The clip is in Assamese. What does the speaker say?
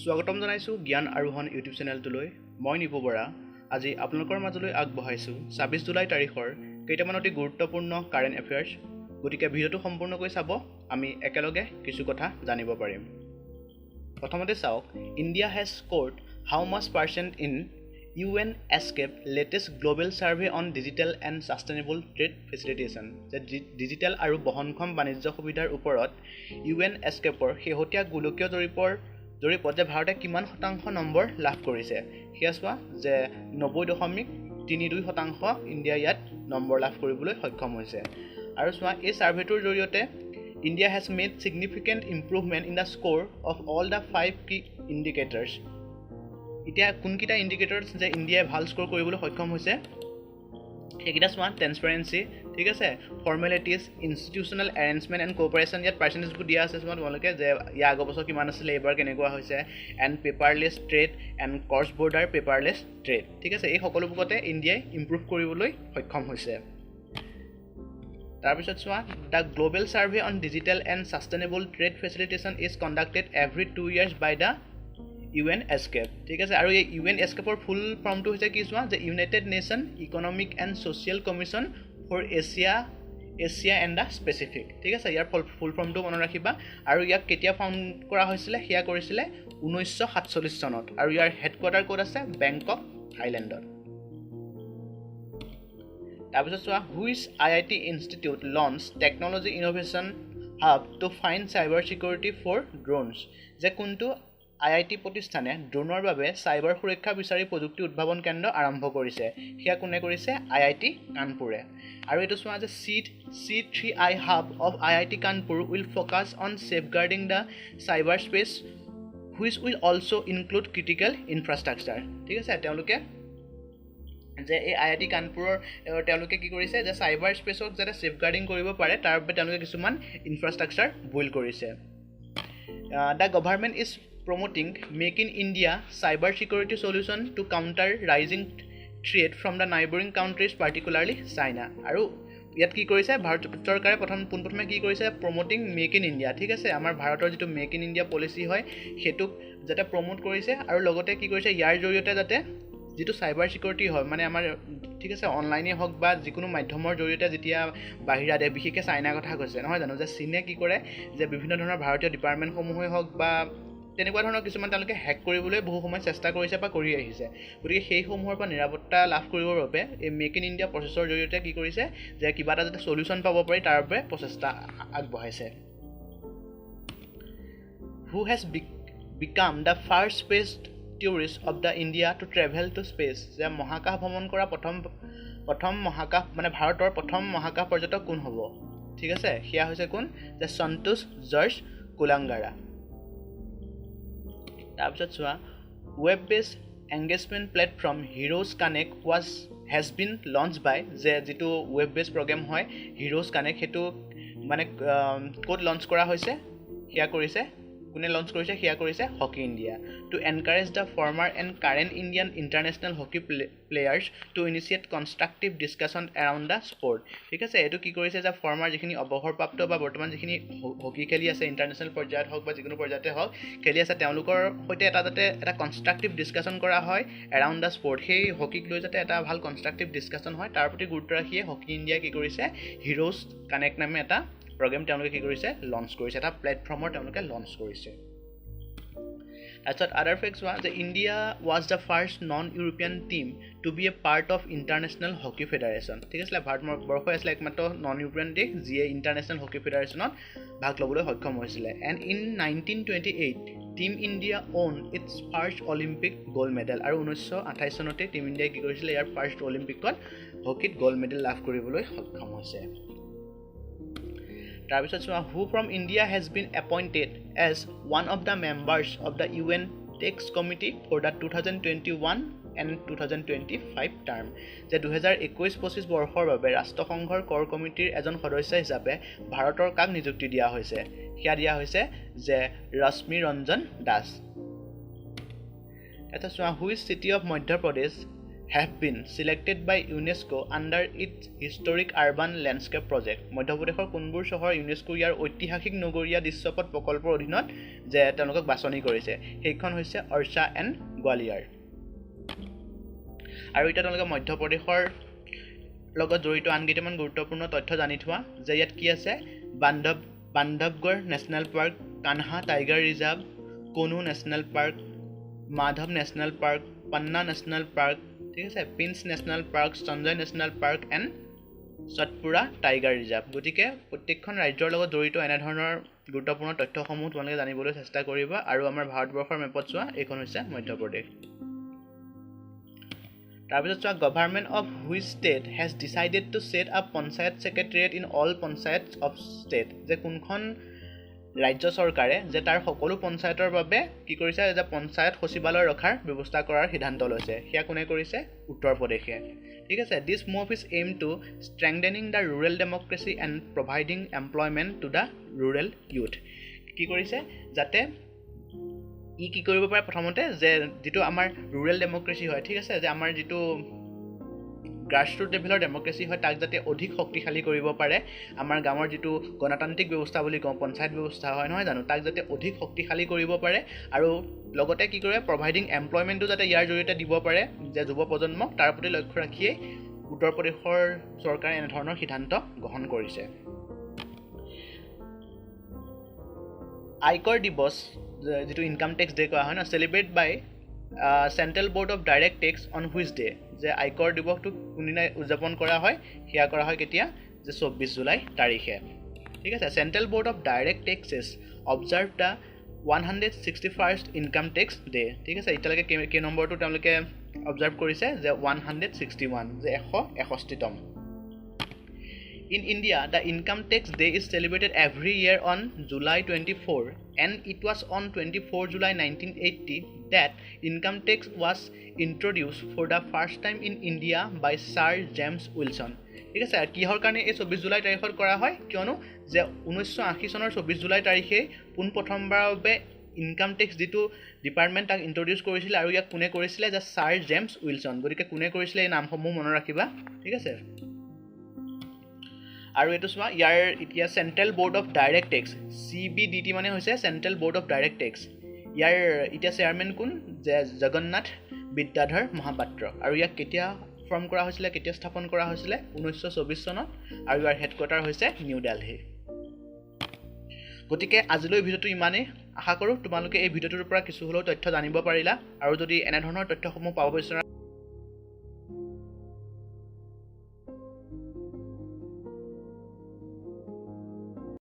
স্বাগতম জনাইছোঁ জ্ঞান আৰোহণ ইউটিউব চেনেলটোলৈ। মই নিপু বৰা। আজি আপোনালোকৰ মাজলৈ আগবঢ়াইছোঁ 26 জুলাই তাৰিখৰ কেইটামান অতি গুৰুত্বপূৰ্ণ কাৰেণ্ট এফেয়াৰ্ছ। গতিকে ভিডিঅ'টো সম্পূৰ্ণকৈ চাব, আমি একেলগে কিছু কথা জানিব পাৰিম। প্ৰথমতে চাওক, India has scored how much percent in UNESCAP latest global survey on digital and sustainable trade facilitation? যে ডিজিটেল আৰু বহনক্ষম বাণিজ্য সুবিধাৰ ওপৰত ইউ এন এছকেপৰ শেহতীয়া গোলকীয় জৰীপত যে ভাৰতে কিমান শতাংশ নম্বৰ লাভ কৰিছে? সেয়া চোৱা যে 90.32% ইণ্ডিয়াই ইয়াত নম্বৰ লাভ কৰিবলৈ সক্ষম হৈছে। আৰু চোৱা, এই ছাৰ্ভেটোৰ জৰিয়তে India has made significant improvement in the score of all the five key indicators. এতিয়া কোনকেইটা ইণ্ডিকেটৰ্ছ যে ইণ্ডিয়াই ভাল স্ক'ৰ কৰিবলৈ সক্ষম হৈছে, সেইকেইটা চোৱা। ট্ৰেন্সপাৰেঞ্চি, ঠিক আছে, formalities, institutional arrangement and cooperation। ইয়াত পাৰ্চেণ্টেজবোৰ দিয়া আছে, চোৱা তোমালোকে যে ইয়াৰ আগৰ বছৰ কিমান আছিলে, এইবাৰ কেনেকুৱা হৈছে, and paperless trade and cross border paperless trade। ঠিক আছে, এই সকলোবোৰতে ইণ্ডিয়াই ইম্প্ৰুভ কৰিবলৈ সক্ষম হৈছে। তাৰপিছত চোৱা, the global survey on digital and sustainable trade facilitation is conducted every 2 years by the UNESCAP। ঠিক আছে, আৰু এই ইউ এন এছকেপৰ ফুল ফৰ্মটো হৈছে কি চোৱা যে United Nation Economic and Social Commission for Asia and the Pacific। ঠিক আছে, ইয়াৰ ফুল ফৰ্মটো মনত ৰাখিবা। আৰু ইয়াক কেতিয়া ফাউণ্ড কৰা হৈছিলে? সেয়া কৰিছিলে 1947 চনত। আৰু ইয়াৰ হেডকোৱাৰ্টাৰ ক'ত আছে? বেংকক, থাইলেণ্ডত। তাৰপিছত চোৱা, which IIT institute launch technology innovation hub to find cyber security for drones? যে কোনটো আই I T প্ৰতিষ্ঠানে ড্ৰোনৰ বাবে চাইবাৰ সুৰক্ষা বিচাৰি প্ৰযুক্তি উদ্ভাৱন কেন্দ্ৰ আৰম্ভ কৰিছে? সেয়া কোনে কৰিছে? আই I T কানপুৰে। আৰু এইটো চোৱা যে C3I hub of IIT Kanpur will focus on safeguarding the cyber space, which will also include critical infrastructure। ঠিক আছে, তেওঁলোকে যে এই আই I T কানপুৰৰ তেওঁলোকে কি কৰিছে যে চাইবাৰ স্পেচক যাতে ছেফগাৰ্ডিং কৰিব পাৰে, তাৰ বাবে তেওঁলোকে কিছুমান ইনফ্ৰাষ্ট্ৰাকচাৰ বিল্ড কৰিছে। The government is promoting Make in India cyber security solution to counter rising threat from the neighbouring countries, particularly China। আৰু ইয়াত কি কৰিছে ভাৰত চৰকাৰে? পোনপ্ৰথমে কি কৰিছে? প্ৰম'টিং মেক ইন ইণ্ডিয়া। ঠিক আছে, আমাৰ ভাৰতৰ যিটো মেক ইন ইণ্ডিয়া পলিচি হয়, সেইটোক যাতে প্ৰম'ট কৰিছে। আৰু লগতে কি কৰিছে? ইয়াৰ জৰিয়তে যাতে যিটো চাইবাৰ ছিকিউৰিটি হয়, মানে আমাৰ, ঠিক আছে, অনলাইনেই হওক বা যিকোনো মাধ্যমৰ জৰিয়তে যেতিয়া বাহিৰা দেশ, বিশেষকৈ চাইনাৰ কথা কৈছে নহয় জানো, যে চীনে কি কৰে যে বিভিন্ন ধৰণৰ ভাৰতীয় ডিপাৰ্টমেণ্টসমূহেই হওক বা তেনেকুৱা ধৰণৰ কিছুমান তেওঁলোকে হেক কৰিবলৈ বহু সময় চেষ্টা কৰিছে বা কৰি আহিছে। গতিকে সেইসমূহৰ পৰা নিৰাপত্তা লাভ কৰিবৰ বাবে এই মেক ইন ইণ্ডিয়া প্ৰচেছৰ জৰিয়তে কি কৰিছে যে কিবা এটা যাতে চলিউশ্যন পাব পাৰি, তাৰ বাবে প্ৰচেষ্টা আগবঢ়াইছে। Who has become the first space tourist of the India to travel to space? যে মহাকাশ ভ্ৰমণ কৰা প্ৰথম মহাকাশ, মানে ভাৰতৰ প্ৰথম মহাকাশ পৰ্যটক কোন হ'ব? ঠিক আছে, সেয়া হৈছে কোন যে সন্তোষ জৰ্জ কুলাংগাৰা। তাৰপিছত চোৱা, web based engagement platform Heroes Connect has been launch by? যে যিটো ৱেব বেছ প্ৰগ্ৰেম হয় হিৰ'জ কানেক্ট, সেইটো মানে ক'ত লঞ্চ কৰা হৈছে? সেয়া কৰিছে কোনে লঞ্চ কৰিছে? সেয়া কৰিছে Hockey India to encourage the former and current Indian international hockey players to initiate constructive discussion around the sport। ঠিক আছে, এইটো কি কৰিছে যে ফৰ্মাৰ যিখিনি অৱসৰপ্ৰাপ্ত বা বৰ্তমান যিখিনি হকী খেলি আছে, ইণ্টাৰনেশ্যনেল পৰ্যায়ত হওক বা যিকোনো পৰ্যায়তে হওক খেলি আছে, তেওঁলোকৰ সৈতে এটা যাতে এটা কনষ্ট্ৰাক্টিভ ডিছকাশ্যন কৰা হয় এৰাউণ্ড the sport. সেই হকীক লৈ যাতে এটা ভাল কনষ্ট্ৰাক্টিভ ডিছকাশ্যন হয়, তাৰ প্ৰতি গুৰুত্ব ৰাখিয়ে হকী ইণ্ডিয়াই কি কৰিছে? হিৰ'জ কানেক্ট নামে এটা প্ৰগ্ৰেম তেওঁলোকে কি কৰিছে? লঞ্চ কৰিছে। এটা প্লেটফৰ্মৰ তেওঁলোকে লঞ্চ কৰিছে। তাৰপিছত আদাৰ ফেক্ট চোৱা যে India was the first non European team to be a part of International Hockey Federation। ঠিক আছিলে, ভাৰতবৰ্ষই আছিলে একমাত্ৰ নন ইউৰোপিয়ান দেশ যিয়ে ইণ্টাৰনেশ্যনেল হকী ফেডাৰেশ্যনত ভাগ ল'বলৈ সক্ষম হৈছিলে। And in 1928, Team India won its first Olympic gold medal। আৰু 1928 চনতে টীম ইণ্ডিয়াই কি কৰিছিলে? ইয়াৰ ফাৰ্ষ্ট অলিম্পিকত হকীত গ'ল্ড মেডেল লাভ কৰিবলৈ সক্ষম হৈছে। তাৰপিছত চোৱা, who from India has been appointed as one of the members of the UN Tax Committee for the 2021 and 2025 term? যে 2021-25 বৰ্ষৰ বাবে ৰাষ্ট্ৰসংঘৰ কৰ কমিটিৰ এজন সদস্য হিচাপে ভাৰতৰ কাক নিযুক্তি দিয়া হৈছে? সেয়া দিয়া হৈছে যে ৰশ্মি ৰঞ্জন দাস। এটা চোৱা, which city of Madhya Pradesh have been selected by UNESCO under its Historic Urban Landscape Project? মধ্যপ্ৰদেশৰ কোনবোৰ চহৰ ইউনেস্কো ইয়াৰ ঐতিহাসিক নগৰীয়া দৃশ্যপট প্ৰকল্পৰ অধীনত যে তেওঁলোকক বাছনি কৰিছে? সেইখন হৈছে অৰ্চা এণ্ড গোৱালিয়াৰ। আৰু এতিয়া তেওঁলোকে মধ্যপ্ৰদেশৰ লগত জড়িত আন কেইটামান গুৰুত্বপূৰ্ণ তথ্য জানি থোৱা যে ইয়াত কি আছে: Bandhavgarh National Park, Kanha Tiger Reserve, Kuno National Park, Madhav National Park, Panna National Park, ঠিক আছে, Pench National Park, Sanjay National Park and Satpura Tiger Reserve। গতিকে প্ৰত্যেকখন ৰাজ্যৰ লগত জড়িত এনেধৰণৰ গুৰুত্বপূৰ্ণ তথ্যসমূহ তোমালোকে জানিবলৈ চেষ্টা কৰিবা। আৰু আমাৰ ভাৰতবৰ্ষৰ মেপত চোৱা, এইখন হৈছে মধ্যপ্ৰদেশ। তাৰপিছত চোৱা, Government of which state has decided to set up Panchayat Secretariat in all panchayat of state? যে কোনখন ৰাজ্য চৰকাৰে যে তাৰ সকলো পঞ্চায়তৰ বাবে কি কৰিছে যে পঞ্চায়ত সচিবালয় ৰখাৰ ব্যৱস্থা কৰাৰ সিদ্ধান্ত লৈছে? সেয়া কোনে কৰিছে? উত্তৰ প্ৰদেশে, ঠিক আছে। This move is aim to strengthening the rural democracy and providing employment to the rural youth. কি কৰিছে যাতে ই কি কৰিব পাৰে? প্ৰথমতে যে যিটো আমাৰ ৰুৰেল ডেম'ক্ৰেচি হয়, ঠিক আছে, যে আমাৰ যিটো গ্ৰাছৰুট লেভেলৰ ডেম'ক্ৰেচি হয়, তাক যাতে অধিক শক্তিশালী কৰিব পাৰে। আমাৰ গাঁৱৰ যিটো গণতান্ত্ৰিক ব্যৱস্থা বুলি কওঁ, পঞ্চায়ত ব্যৱস্থা হয়, নহয় জানো, তাক যাতে অধিক শক্তিশালী কৰিব পাৰে। আৰু লগতে কি কৰে, প্ৰভাইডিং এমপ্লয়মেণ্টটো যাতে ইয়াৰ জৰিয়তে দিব পাৰে যে যুৱ প্ৰজন্মক, তাৰ প্ৰতি লক্ষ্য ৰাখিয়েই উত্তৰ প্ৰদেশৰ চৰকাৰে এনেধৰণৰ সিদ্ধান্ত গ্ৰহণ কৰিছে। আয়কৰ দিৱস, যিটো ইনকাম টেক্স ডে কোৱা হয় ন, celebrate by Central Board of Direct Tax on which day? যে আয়কৰ দিৱসটো কোনদিনা উদযাপন কৰা হয়? সেয়া কৰা হয় কেতিয়া যে 24 জুলাই তাৰিখে, ঠিক আছে। Central Board of Direct Taxes observe the 161st Income Tax Day, ঠিক আছে। এতিয়ালৈকে কেই নম্বৰটো তেওঁলোকে অবজাৰ্ভ কৰিছে যে 161, যে 161তম। In India, the Income Tax Day is celebrated every year on July 24, and it was on 24 July 1980 that income tax was introduced for the first time in India by Sir James Wilson. ঠিক আছে। কিহৰ কাৰণে এই 24 জুলাই তাৰিখত কৰা হয়? কিয়নো যে 1980 চনৰ 24 জুলাই তাৰিখে পোনপ্ৰথমবাৰৰ বাবে ইনকাম টেক্স যিটো ডিপাৰ্টমেণ্ট, তাক ইণ্ট্ৰডিউচ কৰিছিলে। আৰু ইয়াক কোনে কৰিছিলে যে ছাৰ জেমছ উইলছন। গতিকে কোনে কৰিছিলে, এই নামসমূহ মনত ৰাখিবা, ঠিক আছে। আৰু এইটো চোৱা, ইয়াৰ এতিয়া Central Board of Direct Tax, CBDT মানে হৈছে Central Board of Direct Tax। ইয়াৰ এতিয়া চেয়াৰমেন কোন যে জগন্নাথ বিদ্যাধৰ মহাপাত্ৰ। আৰু ইয়াক কেতিয়া ফৰ্ম কৰা হৈছিলে, কেতিয়া স্থাপন কৰা হৈছিলে? 1924 চনত। আৰু ইয়াৰ হেডকোৱাৰ্টাৰ হৈছে নিউ দিল্লী। গতিকে আজিলৈ ভিডিঅ'টো ইমানেই। আশা কৰোঁ তোমালোকে এই ভিডিঅ'টোৰ পৰা কিছু হ'লেও তথ্য জানিব পাৰিলা। আৰু যদি এনেধৰণৰ তথ্যসমূহ পাব বিচৰা